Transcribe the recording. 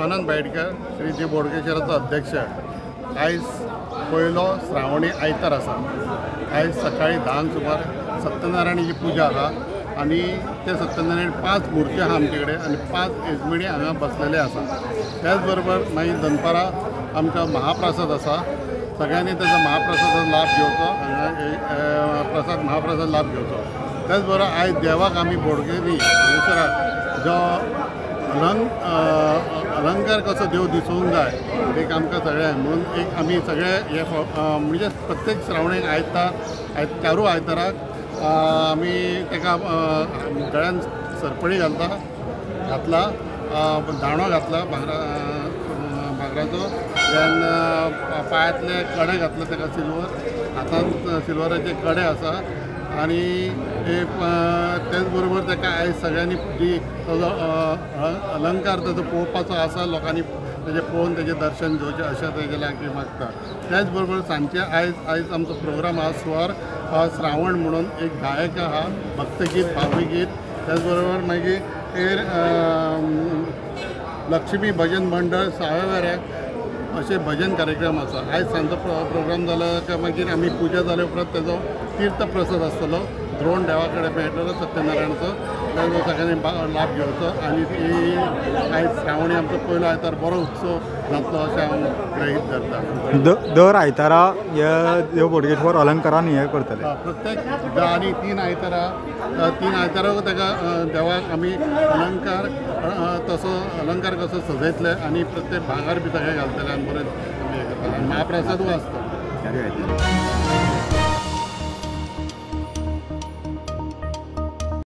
आनंद भाईडकर, श्री जी बोडगेश्वराचो अध्यक्ष। आयज पयलो श्रावणी आयतार आसा। आयज सकाळी 10 सुमार सत्यनारायणाची पुजा आसा आनी ते सत्यनारायण 5 मूर्ती आहा आमचे कडेन आनी 5 एजमणी हांगा बसलेले आसा। त्याच बरोबर मागीर दनपारां आमकां महाप्रसाद आसा। सगळ्यांनी ताजो महाप्रसादाचो लाभ घेवचो, हांगा प्रसाद महाप्रसाद लाभ घेवचो। त्याच बरोबर आयज देवाक आमी बोडगेश्वराक जो अलंकार कसो देव दिसूंक जाय एक आमकां सगळ्यांक म्हणून एक आमी सगळे हे म्हणजे प्रत्येक श्रावणीक आयतार चारूय आयताराक आमी ताका गळ्यान सरपळी घातला, दाणो घातला भांगराचो, देन पांयांतले कडे घातले ताका सिल्वर, हातांत सिल्वराचे कडे आसा। आनी तेच बरोबर ताका आयज सगळ्यांनी जी ताजो अलंकार ताजो पळोवपाचो आसा, लोकांनी ताजें पळोवन ताजें दर्शन घेवचें अशें ताजे लागीं मागता। त्याच बरोबर सांजचे आयज आमचो प्रोग्राम आहा स्वर श्रावण म्हणून एक गायक आहा, भक्तगीत भावगीत, त्याच बरोबर मागीर लक्ष्मी भजन मंडळ सावयवेऱ्याक अशे भजन कार्यक्रम आसा। आयज सांजचो प्रोग्राम जालो काय मागीर आमी पुजा जाले उपरांत ताजो तीर्थ प्रसाद आसतलो, द्रोण देवा कडेन मेळटलो सत्यनारायणाचो, ताजो सगळ्यांनी लाभ घेवचो आनी ही आयज श्रावणी आमचो पयलो आयतार बरो उत्सव जातलो अशें हांव गृहीत धरता। दर आयतारा हे देव बोडगेश्वर अलंकारान हे करतले प्रत्येक आनी 3 आयतारा ताका देवाक आमी अलंकार तसो अलंकार कसो सजयतले आनी प्रत्येक भांगर बी सगळें घालतले आनी बरें आमी हें करतले आनी महाप्रसादूय आसता।